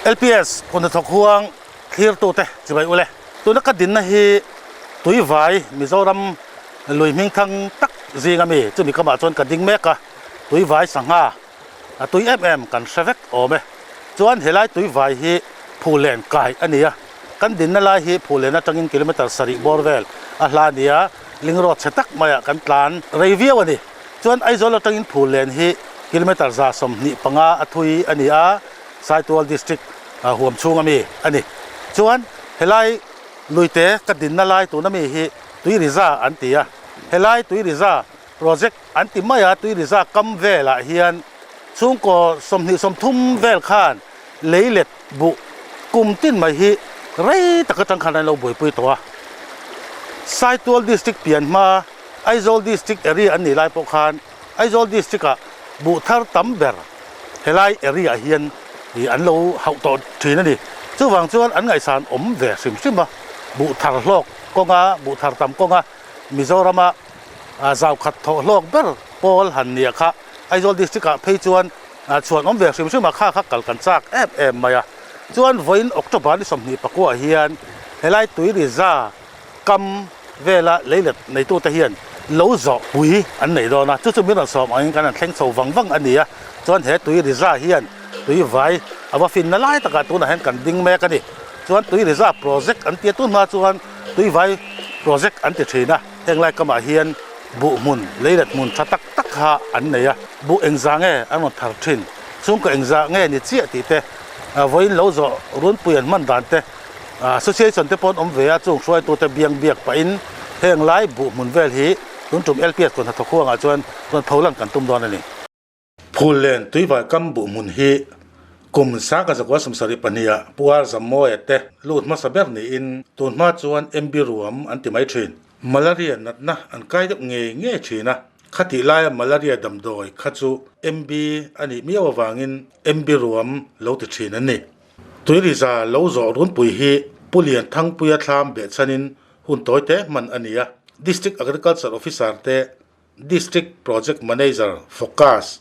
LPS Khawnhnathawk huang thlirtute chibai ule. Tuna ka dinna hi Tuivai Mizoram lui hmingthang tak zinga mi chumi kamah chuan ka ding mek a, Tuivai sangha a tui em em kan hre vek awm e. Chuan helai Tuivai hi Phulen kai a ni a, kan dinna lai hi Phulen atangin kilometre sarih bawr vel a hla a ni a, lingrawt chhe tak maiah kan tlan rei viau a ni. Chuan Aizawl atangin Phulen hi kilometre 25 a thui a ni a, Saitual District huam chhung ami a ni. Chuan helai luite ka dinna lai tuna mi hi Tuiriza an ti a, helai Tuiriza project an ti mai a, Tuiriza kam velah hian chhungkaw 20, 30 vel khan lei let buh kum tin mai hi rei tak atang khan an lo buaipui tawh a. Saitual District pian hma Aizawl District area an nih lai pawh khan Aizawl District ah buh thar tam ber helai area ah hian ih an lo hauh tawh thin a ni. Chuvang chuan an ngaihsan awm ve hrim hrim a, buh thar hlawk kawnga buh thar tam kawnga Mizorama zau khat thawh hlawk ber pawl han nia kha Aizawl District ah phei chuan chhuan awm ve hrim hrim a, kha kha kal kan chak em em mai a. Chuan vawiin October ni 29 ah hian helai Tuiriza kam vela leilet neitute hian lo zawh pui an nei dawn a, chu chu min rawn sawm angin kan han thleng chho vang vang a ni a, chuan he tui riza hian tui vai a va finna lai takah tunah hian kan ding mek a ni. Chuan tui riza project an tia tun hma chuan tui vai project an ti thin a, heng lai kamah hian buh hmun leilet hmun tha tak tak kha an nei a, buh engzah nge an rawn thar thin, chhungkaw engzah nge ni chiah tih te, vawiin lo zawh runpui an hman dan te, Association te pawh an awm ve a, chung hruaitute biang biak pahin heng lai buh hmun vel hi tun tum LPS kawt hnathawk huangah chuan rawn pho lan kan tum dawn a ni. Phullen Tuivai kam buh hmun hi kum 1972 ah Pu R Zammawia te lut hmasa ber niin tun hma chuan MB ruam an ti mai thin. Malaria natna an kai deuh ngei ngei thin a, khatih laia malaria damdawi kha chu MB a nih miau avangin MB ruam lo ti thin an ni. Tuiriza lo zawh runpui hi Pu Lianthangpuia thlam behchhanin hun tawi te hman a ni a. District Agriculture Officer te, District Project Manager, Focus,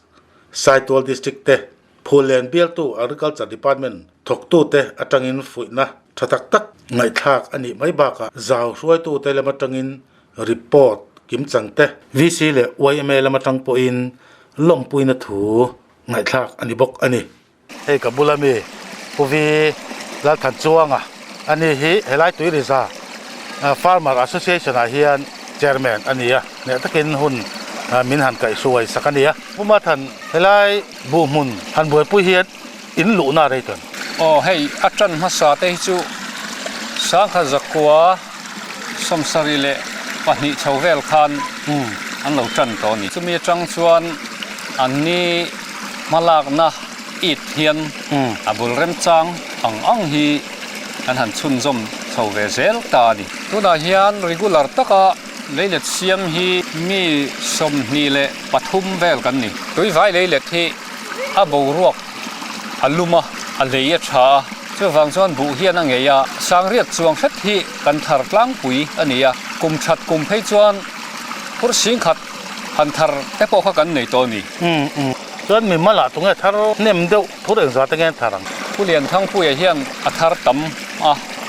Saitual District te, Phullen bialtu Agriculture Department thawktute atangin fuihna tha tak tak ngaihthlak a nih mai bakah zau hruaitute lam atangin report kimchang te, VC leh yma lam atang pawhin lawmpuina thu ngaihthlak a ni bawk a ni. Hei ka bula mi Pu Vi Lalthanchuanga a ni hi helai Tuiriza Farmer Association ah hian Chairman a ni a, hneh takin hun min han kaihhruai sak a ni a. Pu Mathan helai buh hmun han buaipui hian in luhna a rei tawn. Aw hei a tan hmasa te hi chu 1972 chho vel khan an lo tan tawh a ni. Chumi atang chuan an ni Hmalakna it hian a bul remchang ang ang hi kan han chhunzawm chho ve zel ta a ni. Tunah hian regular taka leilet siam hi mi 23 vel kan ni. Tuivai leilet hi a boruak a lum a, a lei a tha a, chuvang chuan buh hian a ngei a, sangriat chuang hret hi kan thar tlangpui a ni a, kum that kum phei chuan phur singkhat Han thar te pawh kha kan nei tawh a ni. Umm umm. Chuan mi malah tunge thar hnem deuh thur engzah te nge thar ang? Pu Lianthangpuia hian a thar tam a,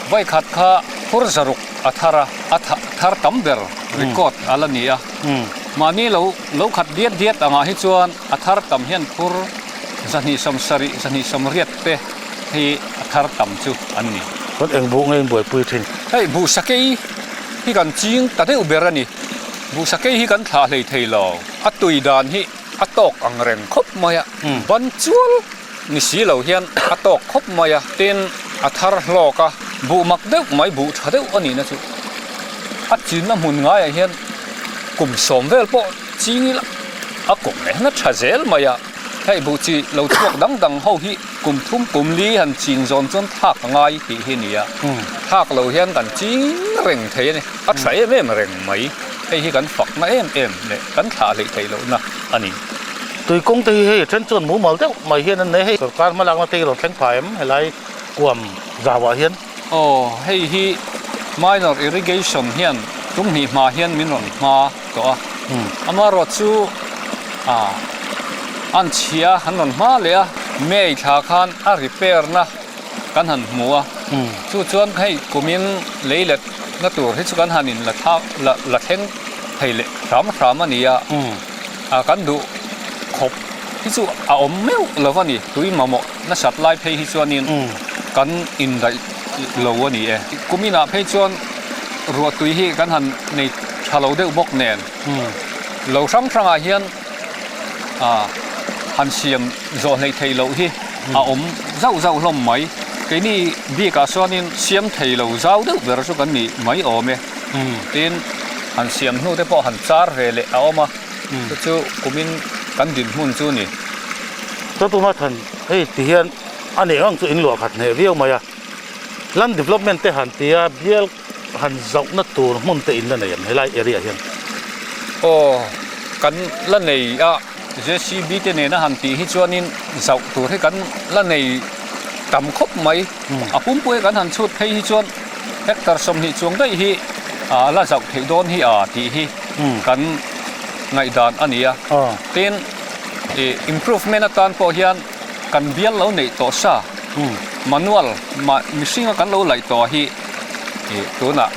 vaikhat kha phur zaruk a thar a, a thar tam ber record a la ni a. Mahni lo lo khat diat diat angah hi chuan a thar tam hian phur 270, 280 te hi a thar tam chu an ni. Chuan eng buh nge in buaipui thin? Hei buh sakei hi kan ching ta deuh ber a ni. Buhsakei hi kan thlah hlei thei lo, a tui dan hi a tawk ang reng khawp mai a, ban chual ni si lo hian a tawk khawp mai a, tin a thar hlawk a, buh mak deuh mai buh tha deuh a nihna chu a chinna hmun ngaiah hian kum 10 vel pawh ching ila a kum leh hian a tha zel mai a, hei buh chi lo chhuak dang dang ho hi kum thum kum li han chin zawn chuan thlak a ngai tih hi a ni a, thlak lo hian kan ching reng thei a ni. A tha em em reng mai. Hei hi kan fakna em em leh kan thlah hleih theih lohna a ni. Tuikawng te hi hei a then chuan mumal deuh mai hian an nei. Hei sorkar hmalakna te hi rawn thleng phah em helai kuam zauah hian? Aw, hei hi minor irrigation hian tum hnih hma hian min rawn hma tawh a. Amaherawhchu chu an chhia an rawn hma leh a, May thla khan a repair na. kan han hmu a, chu chuan hei kumin lei let na tur hi chu kan han in la thlak la la thleng thei leh hram hram a ni a, a kan duh khawp hi chu a awm meuh lo a ni, tui mamawh nasat lai phei hi chuanin kan indaih lo a ni e. Kuminah phei chuan ruah tui hi kan han nei tha lo deuh bawk nen lo hrang hrangah hian han siam zawh hleih theih loh hi a awm zauh zauh hlawm mai. Keini bikah chuanin siam thei lo zau deuh ber chu kan ni mai awm e. Tin, han siam hnu te pawh han char ve leh a awm a, chu chu kumin kan dinhmun chu a ni. Chutuma than hei ti hian a nih ang chu in luah khat hneh viau mai a, Land development te han ti a, bial han zauhna tur hmun te in la nei em helai area hian? Aw, kan la nei a, JCB te nena han tih hi chuanin zauh tur hi kan la nei tam khawp mai. A pumpui kan han chhut phei hi chuan hectare 20 chuang daih hi a la zauh theih dawn hi a tih hi kan ngaihdan a ni a. Tin, improvement atan pawh hian kan bial lo neih tawh sa manual mah mihringa kan lo laih tawh hi ih tunah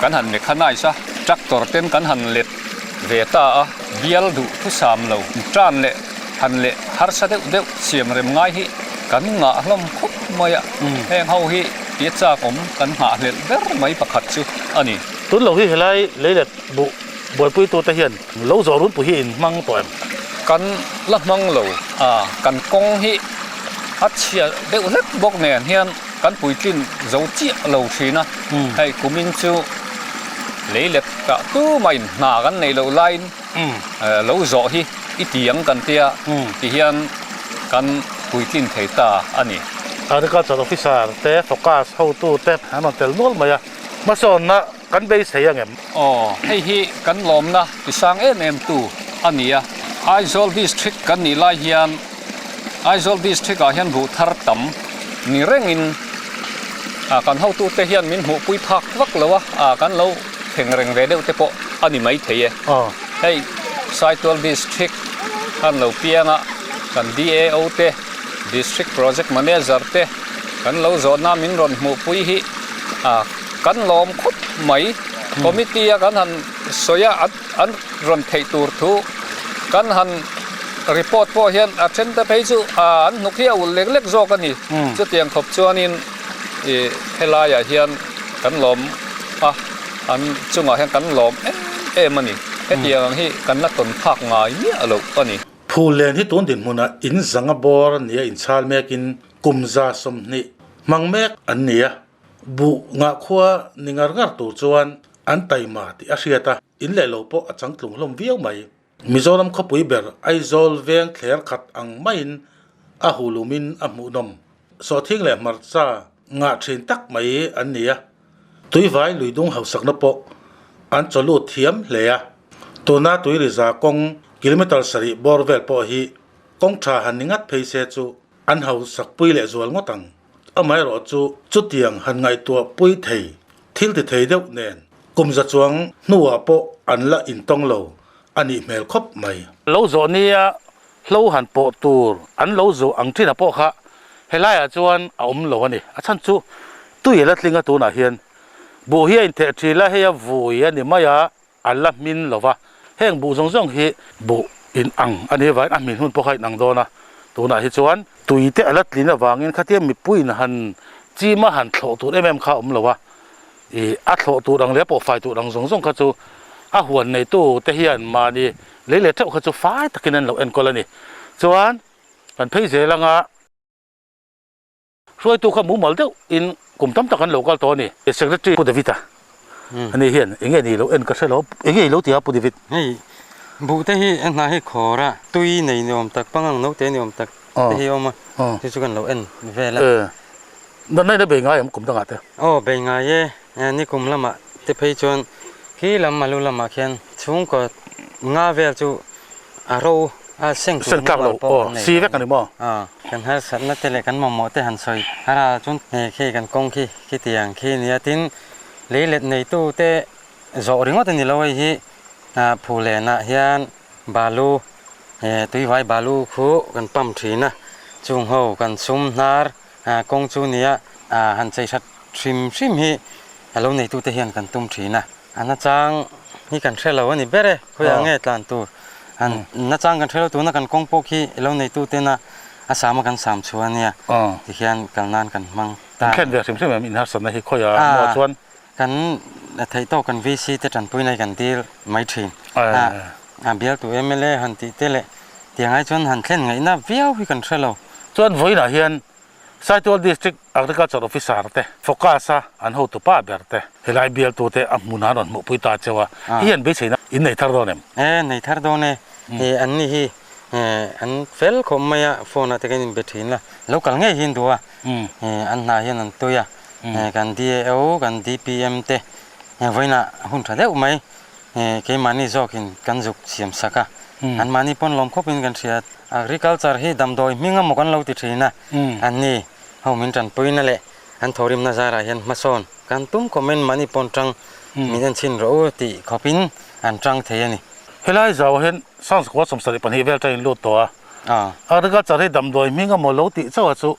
kan han mechanise a, tractor ten kan han let ve ta a, bial duh thusam lo tan leh han leh harsa deuh deuh siam rem ngai hi kan ngah hlawm khawp mai a, heng ho hi tia chak awm kan nghahhlelh ber mai pakhat chu a ni. Tun lo hi helai leilet buh Buaipuitute hian lo zawh runpui hi in hmang tawh em? Kan la hmang lo a, kan kawng hi a chhia deuh hlek bawk nen hian kan puitlin zo chiah lo thin a, hei kumin chu lei let tah tumahin hna kan neih loh laiin lo zawh hi i ti ang kan tia tihian kan puitlin thei ta a ni. Agriculture Officer te, Focus hotute an rawn tel nual mai a, hmasawnna Kan beisei ang em? Aw, hei hi kan lawmna ti sang em em tu a ni a. Aizawl District kan nih lai hian Aizawl District ah hian buh thar tam ni rengin ah kan hotute hian min hmuhpui phak vak lo a, ah kan lo thleng reng ve deuh te pawh a ni mai thei e. Hei Saitual District khan lo piang a, kan DAO te, District Project Manager te kan lo zawhna min rawn hmuhpui hi ah Kan lawm khawp mai. Committee a kan han sawi a, an rawn theih tur thu kan han report pawh hian a then te phei chu an hnuk hi a ulh lek lek zawk a ni. Chutiang khawp chuanin ih helaiah hian kan lawm a, an chungah hian kan lawm em em a ni. Hetiang ang hi kan la tawn phak ngai miah loh a ni. Phullen hi tun dinhmunah in zanga bawr nia inchhal mekin kum 120 hmang mek an ni a. Buh ngah khua ni ngar ngar tur chuan an taima tih a hriat a, in leh lo pawh a changtlung hlawm viau mai. Mizoram khawpui ber Aizawl veng thler khat ang maiin a hulumin a hmuhnawm. Sawhthing leh hmarcha ngah thin tak mai an ni a, tuivai luidung hausakna pawh an chawlut thiam hle a. Tuna tuiriza kawng kilometre sarih bawr vel pawh hi kawng tha han ni ngat phei se chu an hausakpui leh zual ngawt ang. Amaherawh chu chutiang han ngaihtuah pui thei thil ti thei deuh nen kum za chuang hnuah pawh an la intawng lo a nih hmel khawp mai. Lo zawh nia hlo han pawh tur an lo zawh ang thinah pawh kha helaiah chuan a awm lo a ni. A chhan chu tui a la tling a tunah hian buh hi a intheh thin a, hei a vui a ni mai a. A la hmin lo va, heng buh zawng zawng hi buh in ang a nih avangin a hmin hun pawh kha a inang dawn a, tunah hi chuan tui te a la tlin avangin khatia mipuiin han chima han thlawh tur em em kha a awm lo a, ih a thlawh tur ang leh a pawhfai tur ang zawng zawng kha chu a huan neitu te hian mahni lei leh theuh kha chu fai takin an lo enkawl a ni. Chuan kan phei zel anga. Hruaitu kha mumal deuh in kum tam tak an lo kal tawh a ni. Secretary Pu David a ani hian enge ni lo en ka hre lo, enge i lo ti a Pu David? Hei buh te hi a hna hi khawr a, tui nei ni awm tak, pangang naute ni awm tak te hi a awm a, chu chu kan lo en vel a. Natna in a bei ngai em kum dangah te? Aw bei ngai e, nikum lamah te phei chuan khi lam alu lamah khian chhungkaw nga vel chu A ro a seng tur Seng tlak lo aw si vek a ni maw? Aw kan harsatna te leh kan mamawh te han sawi har a chuan he khi kan kawng khi khitiang khi nia tin lei let neitu te zawh ringawt a ni lo hei hi Phulenah hian balu he tuivai balu khu kan pump thin a chung ho kan sum hnar kawng chu nia. han chei that hrim hrim hi a lo neitute hian kan tum thin a. A nachang hi kan hre lo a ni ber e, khawiah nge tlan tur an nachang kan hre lo tuna kan kawng pawh khi lo neitutena a sama kan sam chhuah a nia tikhian kal nan kan hmang ta. Thlen ve hrim hrim em inharsatna hi khawiah maw chuan? Kan theih tawk kan VC te tanpuina hi kan dil mai thin a, a bialtu mla han tih te leh tiang ai chuan han thlen ngaihna viau hi kan hre lo. Chuan vawiinah hian Saitual District Agriculture Officer te focus a an hotu pa ber te helai bialtu te a hmun an rawn hmuhpui ta cheu a, hei hian beiseina in nei thar dawn em? E, nei thar dawn e. E, an ni hi an fel khawp mai a, phone ah te kan inbe thin a, lo kal ngei hi an duh a, e, an hna hian an tui a, e, kan DAO, kan DPM te vawiinah hun tha deuh mai Keimahni zawkin kan zuk siam sak a, anmahni pawn lawm khawpin kan hria. Agriculture hi damdawi hming emaw kan lo ti thin a, anni ho min tanpuina leh an thawhrimna zarah hian hmasawn kan tum khawmin mahni pawn tang min enchhin rawh u tih khawpin an tang thei a ni. Helai zauah hian Sangchukua 72 vel tangin lut tawh a, Agriculture hi damdawi hming emaw lo tih chauh a chu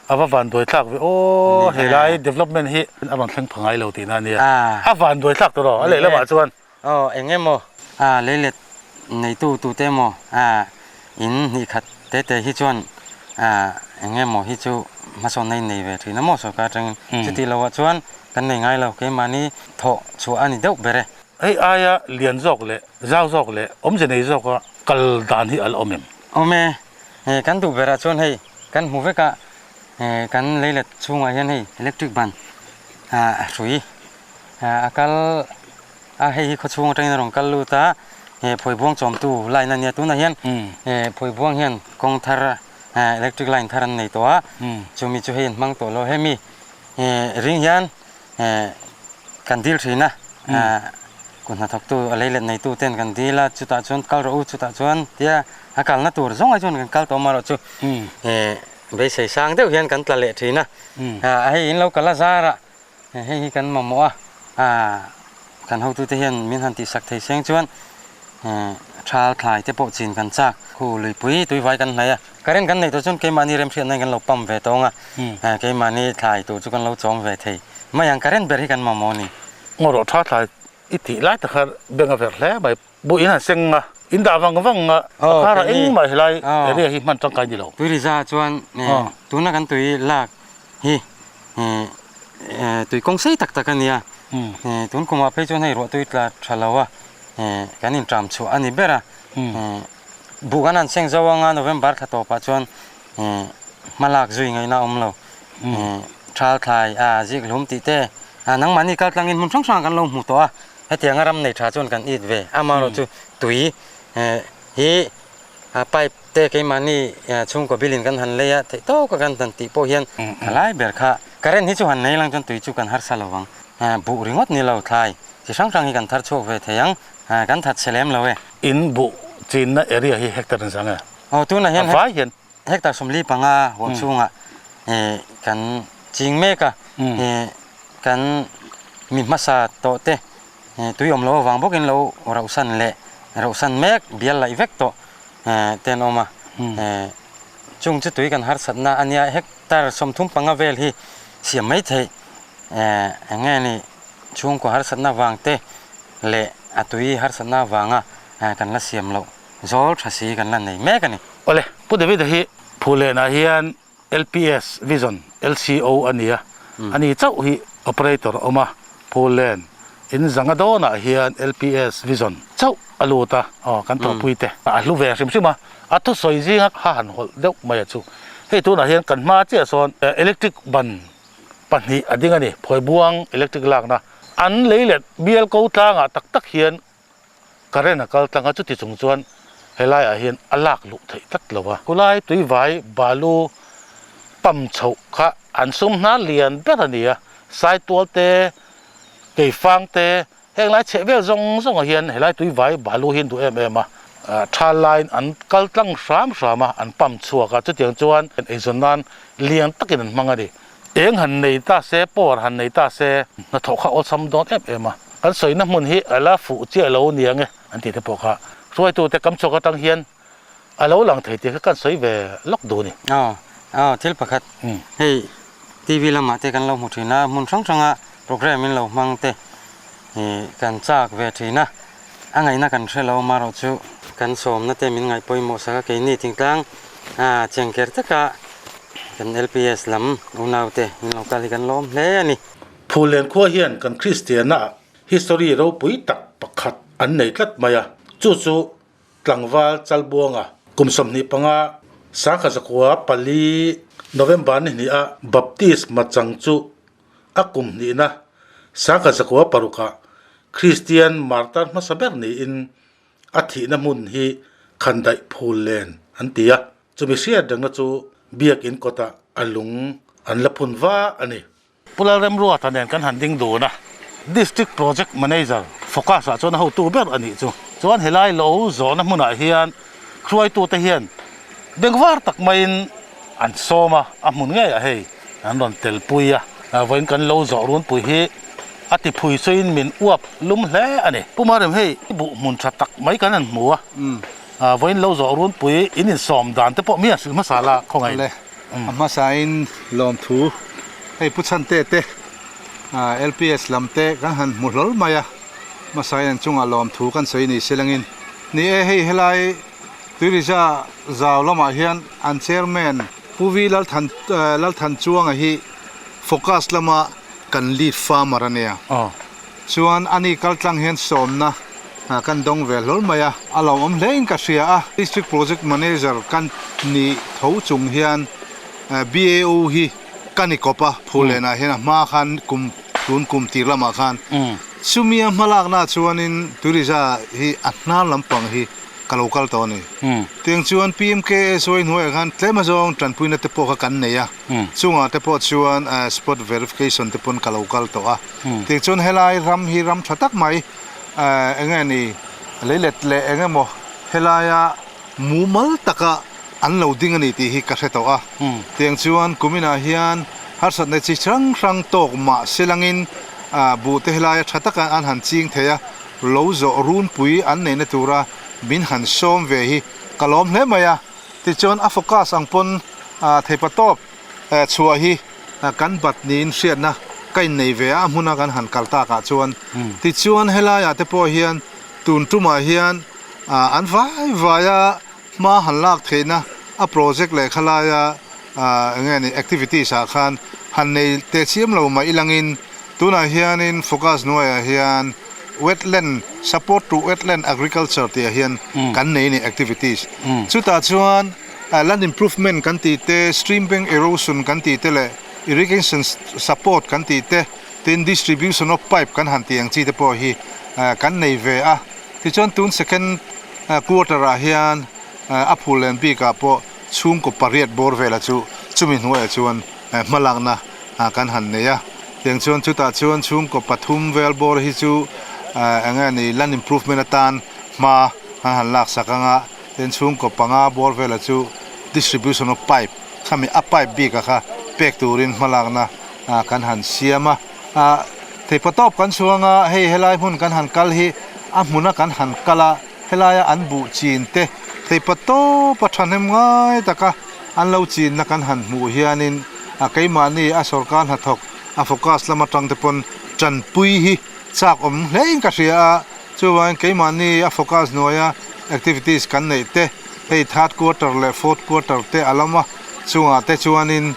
A va van duai thlak ve aw, helai development hi a rawn thleng pha ngai lo tihna a nia. A van duai thlak tawh a lehlamah chuan. Aw eng emaw a leilet neitu tute emaw a in hnih khat te te hi chuan a eng emaw hi chu hmasawnna in nei ve thin a maw sorkar atangin. Chuti loah chuan kan nei ngai lo, keimahni thawh chhuah a ni deuh ber e. Hei aia lian zawk leh zau zawk leh awmze nei zawka kal dan hi a la awm em? Awm e, kan duh berah chuan hei Kan hmu vek a, kan leilet chhungah hian hei electric ban a hrui a kal a, hei hi khawchhung atangin a rawn kal lut a, phawibuang chawmtu line a nia, tunah hian phawibuang hian kawng thar electric line thar an nei tawh a, chumi chu hei an hmang tawh lo, hemi ring hian Kan dil thin a, kut hnathawktu a leilet neitu ten kan dil a, chutah chuan kal rawh u, chutah chuan tia a kalna tur zawng ai chuan kan kal tawh amaherawh chu beisei sang deuh hian kan tla leh thin a, hei in lo kal a zarah hei hi kan mamawh a, kan hotute hian min han tihsak thei seng chuan Thal thlai te pawh chin kan chak, khu luipui tuivai kan hnaih a, current kan neih tawh chuan keimahni remhriatna in kan lo pump ve tawng a, keimahni thlai tur chu kan lo chawm ve thei mai ang, current ber hi kan mamawh a ni. Ngawrawh tha thlai i tih lai tak kha beng a verh hle mai, buh in han seng a, in dah vang vang a, a kharah engmah helai area hi hman tangkai ni lo. Tui riza chuan tuna kan tui lak hi tui kawng sei tak tak a nia, tun kumah phei chuan hei ruahtui tla tha lo a, kan intram chhuah a ni ber a, buh kan han seng zo anga November thla tawpah chuan hma lak zui ngaihna a awm lo, thal thlai a zik hlum tih te nangmahni kal tlangin hmun hrang hrang kan lo hmu tawh a, hetianga ram nei tha chuan kan it ve, amaherawh chu tui hi pipe te keimahni chhungkaw bilin kan han lei a, theih tawka kan han tih pawh hian a lai ber kha current hi chu han nei lang chuan tui chu kan harsa lo vang, buh ringawt ni lo thlai. Chi hrang hrang hi kan thar chhuak ve thei ang, kan that chhe lem lo e. In buh chinna area hi hectare in zang e? Aw, tunah hian vai hian hectare 45 huam chhungah kan ching mek a, kan mi hmasa tawh te tui awm loh avang bawkin lo rauhsan leh rauhsan mek bial laih vek tawh te an awm a, chung chu tui kan harsatna a nia, hectare 35 vel hi siam mai theih eng nge ni? Chhungkaw harsatna vang te leh a tui harsatna avanga kan la siam loh zawl tha si kan la nei mek a ni. Awle, Pu David-a hi Phulenah hian LPS Vision LCO a ni a, ani chauh hi operator a awm a, Phulen in zanga dawnah hian LPS Vision chauh a lut a, aw kan thawhpui te a hlu ve hrim hrim a, a thusawi zinga kha han hawlh deuh mai a chu. Hei tunah hian kan hma chiah sawn electric ban pahnih a ding a ni. Phawibuang electric lakna an lei leh bial ko tlangah tak tak hian current a kal tlang a, chuti chung chuan helaiah hian a lak luh theih tlat lo a. Khulai tuivai balu pam chhoh kha an sum hnar lian ber a ni a, Saitual te, Keifang te, Heng lai chheh vel zawng zawngah hian helai tuivai balu hi an duh em em a, tha laiin an kal tlang hram hram a, an pump chhuak a, chutiang chuan eizawn nan lian takin an hmang a ni. Eng han nei ta se, power han nei ta se, hnathawh kha awlsam dawn em em a, kan sawina hmun hi a la fuh chiah lo nia nge an tih te pawh kha hruaitute kam chhuak atang hian a lo lang thei tih kha kan sawi ve lawk duh a ni. Aw, aw, thil pakhat hei. TV lamah te kan lo hmu thin a, hmun hrang hranga programme in lo hmang te ih kan chak ve thin a, a ngaihna kan hre lo amaherawhchu kan sawmna te min ngaih pawimawh sak a, keini thingtlang ah chengker taka kan LPS lam unaute min lo kal hi kan lawm hle a ni. Phullen khua hian kan Kristianna ah history ropui tak pakhat an nei tlat mai a, chu chu Tlangval Chalbuanga kum 25 sangkhat zakua pali November ni hnih a Baptist machang chu a kum hnihna sangkhat zakua parukah Kristian martar hmasa ber niin a thihna hmun hi Khandaih Phul Len an ti a, chumi hriat rengna chu Biakin kawtah a lung an la phun va a ni. Pu Lalremruata nen kan han ding dun a, District Project Manager focus ah chuan a hotu ber a nih chu. Chuan helai lo zawhna hmunah hian hruaitute hian bengvar tak maiin an sawm a, a hmun ngeiah hei an rawn telpui a. Vawiin kan lo zawh runpui hi a ti phui chuin min uap lum hle a ni. Pu Marem hei buh hmun tha tak mai kan han hmu a, vawiin lo zawh runpui in insawm dan te pawh mi han hrilh hmasa la khawngaih. A hmasain lawmthu hei Pu Chhante te LPS lam te kan han hmu hlawl mai a, hmasain an chungah lawmthu kan sawi ni se langin ni e, hei helai Tuiriza zau lamah hian an chairman Pu Vi Lalthan Lalthanchuanga hi focus lama kan lead farmer a nia. Chuan ani kaltlang hian sawmna kan dawng ve hlawl mai a, a lawmawm hle in ka hria a. District Project Manager kan nih tho chung hian BAO hi ka ni kawp a, Phulenah hian a hma khan kum tun kum tir lamah khan chumi a hmalakna chuanin Tuiriza hi a hnar lampang hi ka lo kal tawh a ni. Tiang chuan PMKSY hnuaiah khan tlem azawng tanpuina te pawh kha kan nei a, chungah te pawh chuan spot verification te pawn ka lo kal tawh a. Tichuan helai ram hi ram tha tak mai eng nge ni leilet leh eng emaw helaia mumal taka an lo ding a ni tih hi ka hre tawh a. Tiang chuan kuminah hian harsatna chi hrang hrang tawk mah se langin buh te helaia tha taka an han ching thei a, lo zawh runpui an neihna tura min han sawm ve hi ka lawm hle mai a. Tichuan a focus ang pawn theipatawp chhuah hi kan bat niin hriatna ka innei ve a, a hmuna kan han kal takah chuan. Tichuan helaiah te pawh hian tun tumah hian an vai vaia hma han lak theihna a project leh khalaia eng nge ni activities ah khan han nei teh chiam lo mai ilangin tunah hianin focus hnuaiah hian wetland support to wetland agriculture tih ah hian kan nei a ni activities. Chutah chuan Land improvement kan tih te, stream bank erosion kan tih te leh irrigation support kan tih te, tin distribution of pipe kan han tih ang chi te pawh hi kan nei ve a. Tichuan tun second quarter ah hian a phul len bik ah pawh chhungkaw pariat bawr vela chu chumi hnuaiah chuan hmalakna kan han nei a. Tiang chuan chutah chuan chhungkaw pathum vel bawr hi chu eng nge ni land improvement atan hma an han laksak ang a. Tin chhungkaw panga bawr vela chu distribution of pipe khami a pipe bik a kha pek turin hmalakna kan han siam a. Theipa tawp kan chhuang a, hei helai hmun kan han kal hi a hmuna kan han kal a, helaia an buh chin te theipa tawp a thahnem ngai taka an lo chinna kan han hmuh hianin keimahni a sawrkar hnathawk a focus lam atang te pawn tanpui hi chak awm hlein ka hria a. Chuvangin keimahni a focus hnuaia activities kan neih te, hei third quarter leh fourth quarter te a lam a, chungah te chuanin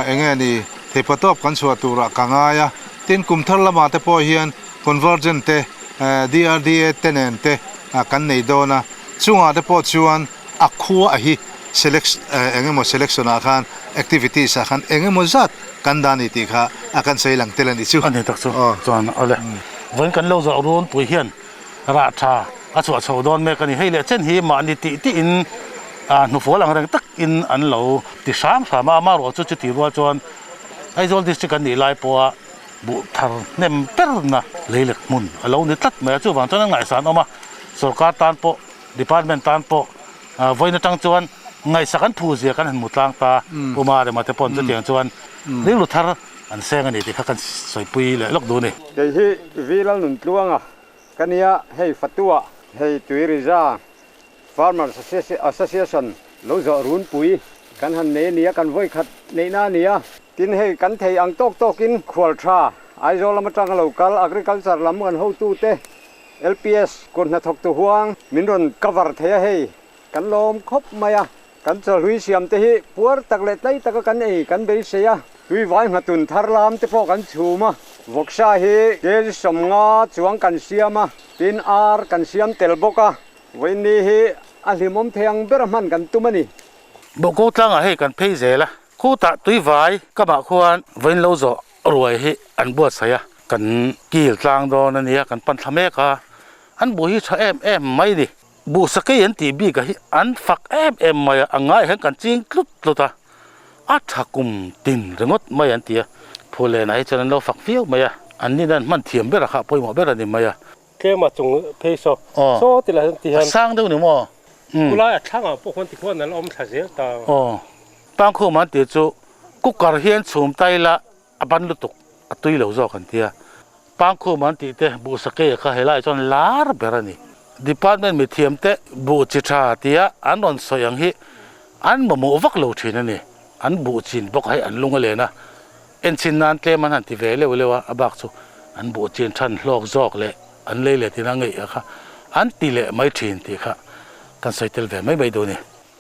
eng nge ni theihpa tawp kan chhuah turah ka ngai a. Tin, kum thar lamah te pawh hian convergent te, DRDA te nen te kan nei dawn a, chungah te pawh chuan a khua a hi select eng emaw selection ah khan activities ah khan eng emaw zat kan dah a ni tih kha a kan sawi lang tel a ni chu. A ni tak chu chuan awle vawiin kan lo zawh runpui hian rah tha a chhuah chho dawn mek a ni. Hei leh chen hi mahni tih tih in hnufual ang reng tak in an lo ti hram hram a, amaherawh chu chuti rual chuan Aizawl district an nih lai pawha buh thar hnem berna leilek hmun a lo ni tlat mai a, chuvang chuan an ngaihsan awm a, sorkar tan pawh Department tan pawh vawiin atang chuan ngaihsak an phu zia kan han hmu tlang ta, Pu Marema te pawn chutiang chuan rilru thar an seng a ni tih kha kan sawipui leh lawk duh a ni. Kei hi Vi Lalnuntluanga ka nia, hei Fatua, hei Tuiriza Farmers Association lo zawh runpui kan han nei a nia, kan vawikhat neihna a nia. Tin hei kan thei ang tawk tawkin khualtha Aizawl lam atanga lo kal Agriculture lam kan hotute LPS kut hnathawktu huang min rawn cover thei a hei kan lawm khawp mai a. Kan chawhlui siam te hi puar tak leh tlai taka kan ei kan beisei a, tuivai nghatun thar lam te pawh kan chhum a, vawksa hi kg 50 chuang kan siam a, tin ar kan siam tel bawk a, vawiinni hi a hlimawm thei ang ber a hman kan tum a ni. Bawhko tlangah hei kan phei zel a, khutah tuivai kamah khuan vawiin lo zawh ruai hi an buatsaih a, kan kil tlang dawn a nia, kan pan thla mek a, an buh hi tha em em mai a ni. Buh sakei an tih bik ah hi an fak em em mai a, a ngaiah hian kan ching tlut tlut a, a tha kum tin ringawt mai an ti a, Phulenah hi chuan an lo fak viau mai a, an nin an hman thiam ber a kha pawimawh ber a ni mai a. Tlema chung phei saw saw ti lah hian ti hian. A sang deuh ni maw? Khulai a thlangah pawh khuan tikhuan an awm thla zel ta. Aw, Pangkhum an tih chu cooker hian chhum tai la a ban lutuk a tui lo zawk an tia. Pangkhum an tih te buh sakei kha helaiah chuan lar ber a ni. Department mithiam te buh chi tha tia an rawn sawi ang hi an mamawh vak lo thin a ni. An buh chin bawk hei an lung a len a, enchin nan tlem an han ti ve leuh leuh a, a bak chu an buh chin than hlawk zawk leh an lei leh tina ngeih a kha an ti leh mai thin tih kha kan sawi tel ve mai mai duh a ni.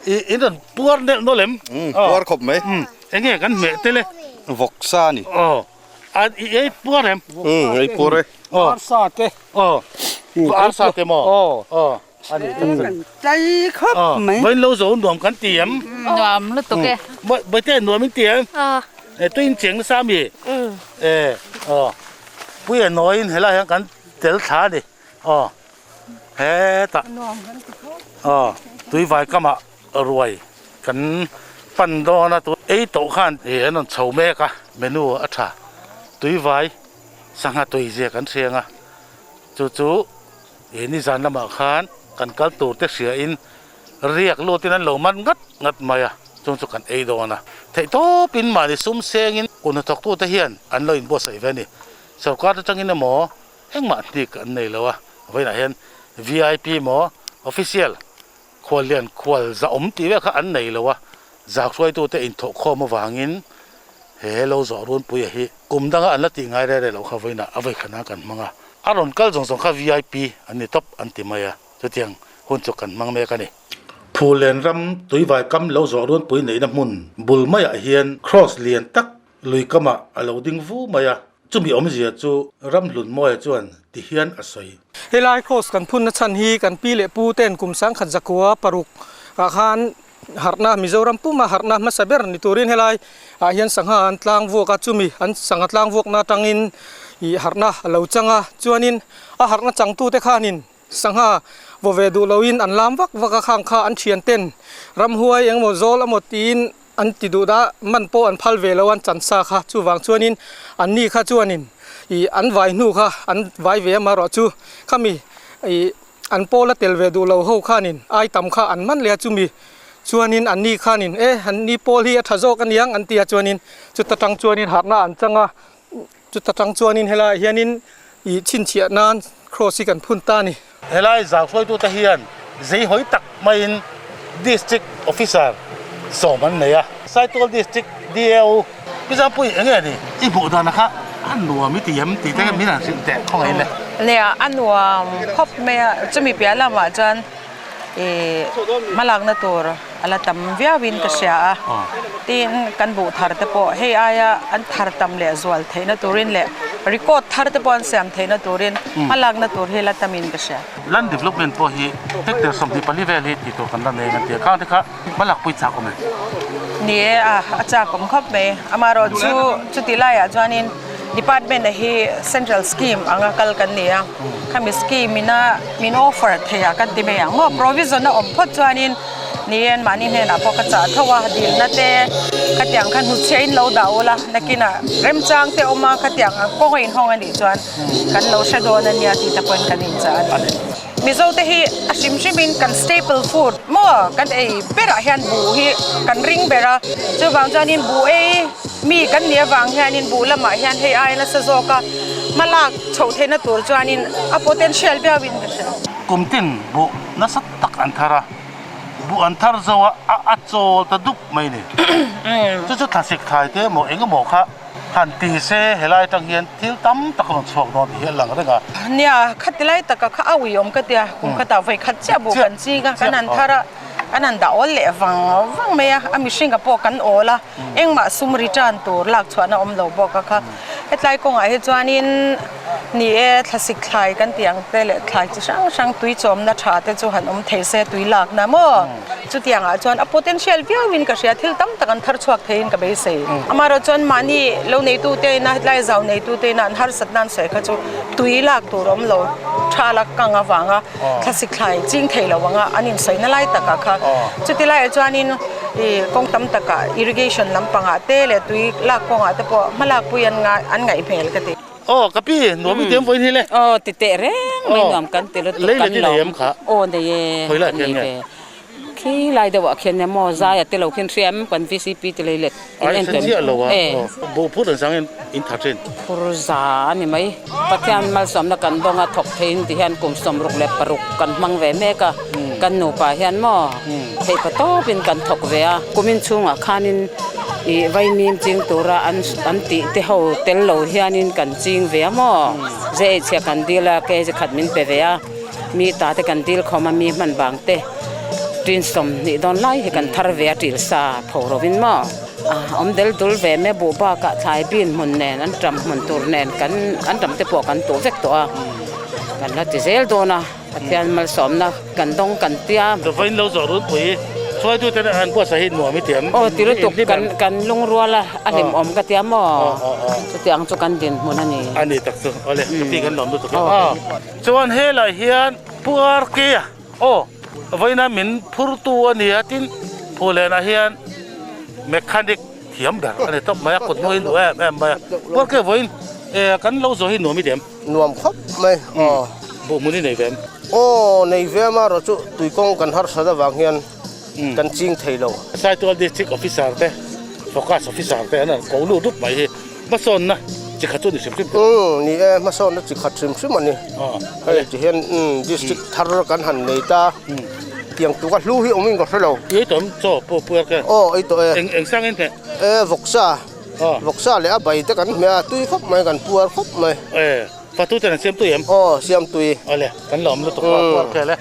I in rawn puar nelh nawlh em? Umm puar khawp mai. Umm enge kan hmeh tel e? Vawksa a ni. Aw a i ei puar em? Umm ei puar e. Aw. Arsa te. Aw arsa te maw? Aw. Aw a ni tak Kan tlai khawp mai. Vawiin lo zo nuam kan ti em? Nuam lutuk e. Bawihte nuam in ti em? Aw. E tui in cheng nasa ami? Umm. E aw puia nawiin helai hian kan tel thla a ni. Aw. Hetah aw tuivai kamah ruai kan pan dawn a ei tawh khan ih an rawn chho mek a menu a tha tuivai sangha tui zia kan hriang a chu chu ih nizan lamah khan kan kal tur te hria in riak lut in an lo man ngat ngat mai a chung chu kan ei dawn a theih tawp in mahni sum seng in kut hnathawk tu te hian an lo inbuatsaih ve a ni sorkar atangin emaw Engmah hnik an nei lo a, vawiinah hian vip maw official khuallian khual zahawm tih vel kha an nei lo a, zakhruaitute inthawhkhawm avangin he lo zawh runpuia hi kum danga an la tih ngai reh reh loh kha vawiinah a vawikhatna kan hmang a, a rawn kal zawng zawng kha vip an ni tawp an ti mai a, chutiang hun chu kan hmang mek a ni. Phulen ram tuivai kam lo zawh runpui neihna hmun bul maiah hian cross lian tak lui kamah a lo ding vu mai a. Chumi awmzia chu Ramhlunmawia chuan ti hian a sawi. Helai cross kan phunna chhan hi kan pi leh pu ten kum sangkhat zakua paruk ah khan harhna Mizoram puma harhna hmasa ber ni turin helai ah hian sangha an tlang vuak a, chumi an sangha tlang vuakna atangin ih harhna a lo chang a, chuanin a harhna changtute khanin sangha vaw ve duh loin an lam vak vak a, khang kha an thian ten ramhuai engemaw zawl amaw tiin An ti duh dah, man pawh an phal ve lo an chan sa kha, chuvang chuanin an ni kha chuanin ih an vai hnu kha an vai ve amaherawh chu khami ih an pawl a tel ve duh lo ho khanin ai tam kha an man leh a chumi chuanin an ni khanin e an ni pawl hi a tha zawk aniang an ti a chuanin chuta tang chuanin harhna an chang a, chuta tang chuanin helaiah hianin ih chhinchhiah nan cross hi kan phun ta a ni. Helai zauhruaitute hian zeihawi tak maiin District Officer sawm an nei a. Saitual District DAO Pi Zampui eng nge ni? I hmuh dan kha a nuam i ti em tih te min han hrilh teh khawngaih le. Nia, a nuam khawp mai a, chumi piah lamah chuan ih hmalakna tur a la tam viauin ka hria a, tin kan buh thar te pawh hei aia an thar tam leh zual theihna turin leh record thar te pawh an siam theihna turin hmalakna tur hi la tamin ka hria. Land development pawh hi hectare 24 vel hi tih tur kan la nei ang tia khang te kha hmalakpui chak awm e. Ni e a, a chak awm khawp mai. Amaherawh chu chuti laiah chuanin department a hi central scheme anga kal kan ni a, khami scheme ina min offer thei a kan ti mai ang maw provision a awm phawt chuanin ni e mahni hnenah pawh ka chah tho a dilna te khatiang kha hnutchhiah in lo dah ula nakinah remchang te awm a khatiang ang kawng a inhawng a nih chuan kan lo hre dawn a nia tih te pawhin kan inchah a ni. Mizo te hi a hrim hrim in kan staple food maw kan ei berah hian buh hi kan ring ber a, chuvang chuanin buh ei mi kan nih avang hianin buh lamah hian hei ai nasa zawk a hma lak chhoh theihna tur chuanin a potential viauin ka hria. Kum tin buh nasa tak an thar a, Buh an thar zo a, a a chawl ta dup mai ni. Chu chu thlasik thlai te emaw eng emaw kha han ti se helai atang hian thil tam tak a rawn chhuak dawn tih hi a lang reng a. Nia, khati lai taka kha a ui awm ka tia, kum khatah vawi khat chiah buh kan ching a, kan han thar a, an han dah awl leh vang vang mai a, a mihringa pawh kan awl a, engmah sum return tur lak chhuahna awm lo bawk a kha. Hetlai kawngah hi chuanin ni e, thlasik thlai kan tih ang te leh thlai chi hrang hrang tui chawmna tha te chu han awm thei se tui lakna maw? Chutiangah chuan a potential viauin ka hria, thil tam tak an thar chhuak theiin ka beisei. Amaherawh chuan mahni lo neitute ina hetlai zau neitute ina an harsat nan sawi kha chu tui lak tur awm lo tha la kang avanga thlasik thlai ching thei lo anga an insawina lai takah kha. Chuti laiah chuanin ih kawng tam takah irrigation lampangah te leh tui lak kawngah te pawh hmalakpui an ngai an ngaih hmel ka ti. Aw ka pi nuam i tiam vawiin hi le. Aw ti teh reng mai nuam kan ti lutuk kan lo. Aw nei e kan nei ve. Khi lai deuh ah khian emaw zai a te lo khian hria em kan VCP te lei let in en chiah lo a buh phur an sang in in tha thin. Phur za a ni mai. Pathian malsawmna kan dawng a thawk thei in ti hian kum 66 kan hmang ve mek a kan nupa hian maw theih pa tawp in kan thawk ve a kumin chhungah khan in ih vaimim ching tura an an tih te ho tel lo hian in kan ching ve a maw ze eichhia kan dil a kg khat min pe ve a. Mi ta te kan dil khawm a, mi hman vang te tin 20 dawn lai hi kan thar ve a til sa pho rovin maw a awm del dul ve mai a, buh bakah thlai bin hmun nen an tam hmun tur nen kan an tam te pawh kan tuh vek tawh a, kan la ti zel dawn a, Pathian malsawmna kan dawng kan tia. Vawiin lo zawh runpui hruaitu ten an buatsaih hi nuam i tiam. Aw ti lutuk kan kan lungrual a a hlimawm ka tia maw chutiang chu kan dinhmun a ni. A ni tak chu awle ka pi kan lawm lutuk e. Chuan helai hian Pu Arke aw vawiina min phurtu a ni a, tin Phulenah hian mechanic thiam ber a ni tawp mai a, kut hnuaiin duh em em mai a. Pu Arke vawiin kan lo zawh hi nuam i ti em? Nuam khawp mai aw. Buh hmun i nei ve em? Aw nei ve em a, rawh chu tuikawng kan harsat avang hian kan ching thei lo. Saitual District Officer te, Focus Officer te an ko lut rup mai hi. Hmasawnna chi khat chu a ni hrim hrim tawh. Umm ni e, hmasawnna chi khat hrim hrim a ni. Hei ti hian district thar kan han nei ta, tiang tuk a hlu hi awmin ka hre lo. I ei tawh em chaw pawh pu er ke? Aw ei tawh e. Eng eng sang in hmeh? E vawksa, vawksa leh a bai te kan hmeh a, tui khawp mai kan puar khawp mai. E fatu ten an siam tui em? Aw siam tui. Awle kan lawm lutuk a puar ke le.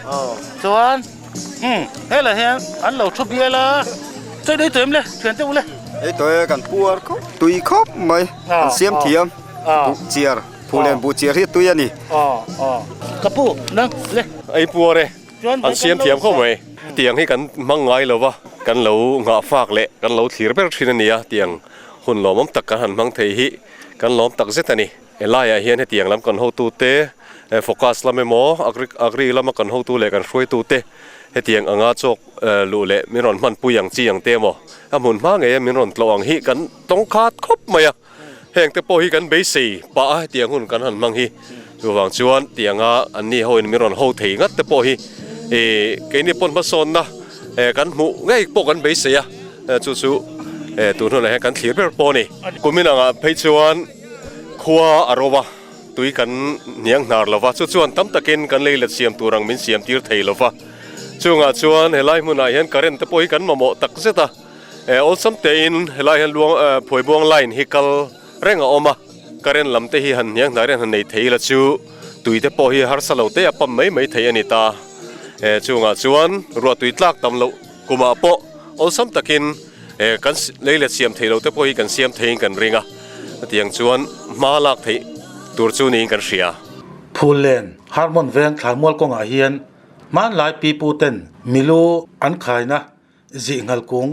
Chuan umm helai hian an lo thu bial a, chaw in ei tawh em le thian te u le? Ei tawh e kan puar khawp tui khawp mai an siam thiam buh chiar phu len buh chiar hi a tui a ni. Ka pu nang le. Ei puar e an siam thiam khawp mai tiang hi kan hmang ngai lo va kan lo nghah fak leh kan lo thlir ber thin a nia tiang hun lawmawm tak kan han hmang thei hi kan lawm tak zet a ni. Helaiah hian hetiang lam kan hotute focus lam emaw agri lama kan hotu leh kan hruaitute hetiang anga chawk luh leh min rawn hmanpui ang chi ang te emaw a hmun hma ngei a min rawn tlawh ang hi kan tawng khat khawp mai a, heng te pawh hi kan beisei pah a hetiang hun kan han hmang hi chuvang chuan tianga an ni hoin min rawn ho thei ngat te pawh hi ih keini pawn hmasawnna kan hmuh ngei pawh kan beisei a chu chu tun hunah hian kan thlir ber pawh a ni. Kumin angah phei chuan. Khua a ro a, tui kan hniang hnar lo va, chu chuan tam takin kan lei let siam tur ang min siam tir thei lo va. Chungah chuan helai hmunah hian current te pawh hi kan mamawh tak zet a, awlsam tein helai hian luang phuaibuang line hi kal reng a awm a, current lam te hi han hniang hnar hian han nei thei ila chu tui te pawh hi harsa lo te a pump mai mai thei a ni ta. Chungah chuan ruah tui tlak tam loh kumah pawh awlsam takin kan lei let siam thei lo te pawh hi kan siam theiin kan ring a. Hetiang chuan hma lak theih tur chu niin kan hria. Phullen Harmon veng thlaimual kawngah hian hmanlai pipu ten milu an khaina zihnghal kung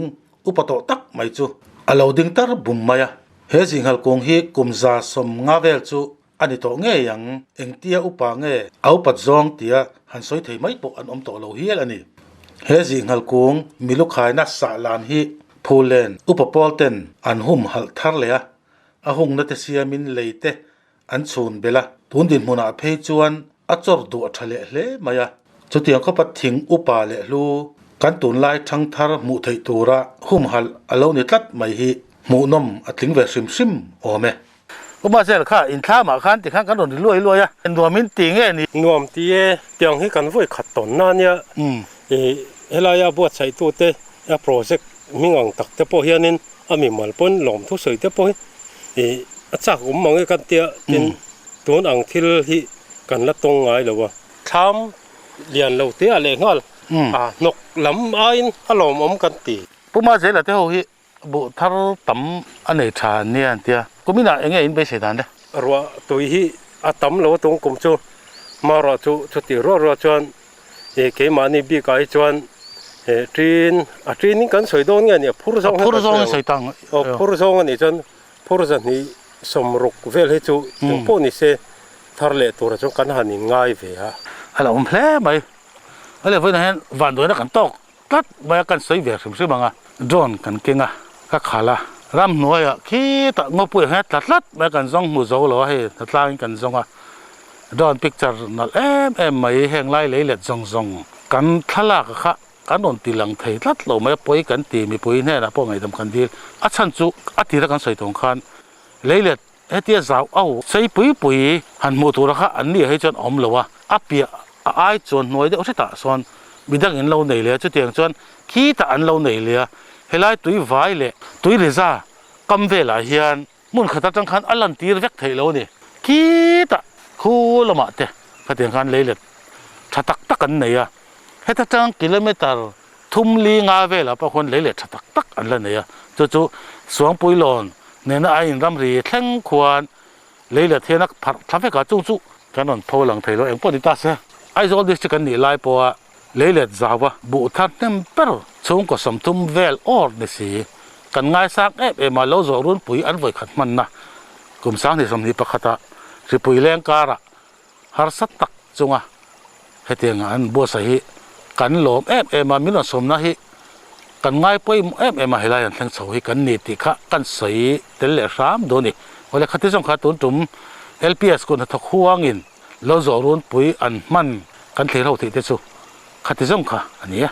upa tawh tak mai chu a lo ding tar bum mai a. He zihnghal kung hi kum 150 vel chu a ni tawh ngei ang. Engtia upa nge a upat zawng tia han sawi thei mai pawh an awm tawh lo hial a ni. He zihnghal kung milu khaina sah lan hi Phullen upa pawl ten an hum halh thar leh a, a hungna te siamin lei te an chhun belh a, tun dinhmunah phei chuan a chawr duh a tha leh hle mai a. Chutiang khawpa thing upa leh hlu kan tunlai thang thar hmuh theih tura hum halh a lo ni tlat mai hi hmuhnawm a tling ve hrim hrim awm e. Umazel kha inthlamah khan tikhan kan rawn ri luai luai a, nuam in ti nge ni? Nuam ti e, tiang hi kan vawi khat tawn na nia. Helaia buatsaih-tute a project hming ang tak te pawh hianin a mimal pawn lawmthu sawi te pawh hi ih a chak awm mang e kan tia tin tun ang thil hi kan la tawng ngai lo a. Thlam lian lo te ah leh nghal a hnawk lam aiin a lawmawm kan ti. Pu Mazela te ho hi Buh thar tam a nei tha an nia an tia. Kuminah eng nge in beisei dan le? Ruah tui hi a tam lo tung kum chu hma ruah chu chuti ruah ruah chuan ih keimahni bikah hi chuan ih ṭin a ṭin in kan sawi dawn nge ni a phur zawng A phur zawng in sawi ta ang. Aw phur zawng a nih chuan phur zahnih sawmruk vel hi chu engpawh ni se thar leh turah chuan kan han in ngai ve a. A lo awm hle mai. A leh vawiinah hian vanduaina kan tawk Tlat mai a kan sawi ve hrim hrim ang a, drone kan keng a, ka khalh a, ramhnuaiah khitah ngawpuiah hian tla tlat mai a kan zawng hmu zo lo a, hei hnatlangin kan zawng a, drone picture nalh em em mai heng lai lei let zawng zawng kan thlalak a kha kan rawn ti lang thei tlat lo mai a, pawi kan ti mipui hnenah pawh ngaihdam kan dil, a chhan chu a tira kan sawi tawng khan lei let Hetia zau au sei pui pui han hmuh tura kha an ni ah hi chuan a awm lo a, a piah a ai chuan hnuai deuh hretah sawn midang in lo nei leh a, chutiang chuan khitah an lo nei leh a, helai tui vai leh tui riza kam velah hian hmun khat atang khan a lan tir vek theih lo a ni, khitah khu lamah te khatiang khan leilet tha tak tak an nei a, heta tang kilometer thum li nga velah pawh khuan leilet tha tak tak an la nei a, chu chu Suangpuilawn nena a inramri thleng khuan leilet hian a pharh thla vek a, chung chu kan rawn pho lang thei lo, eng pawh ni ta se. Aizawl district an nih lai pawha leilet zauva buh thar hnem ber chhungkaw 30 vel awr ni si, kan ngaisang em em a, lo zawh runpui an vawikhat hmanna kum 2021 ah hripui leng karah harsa tak chunga hetianga an buatsaih hi kan lawm em em a, min rawn sawmna hi kan ngai pawimawh em em a, helai an thleng chho hi kan ni tih kha kan sawi tel leh hram dawn a ni. Awle khati zawng kha tun tum LPS kut hnathawk huangin lo zawh runpui an hman kan thlir ho theih te chu khati zawng kha a ni e.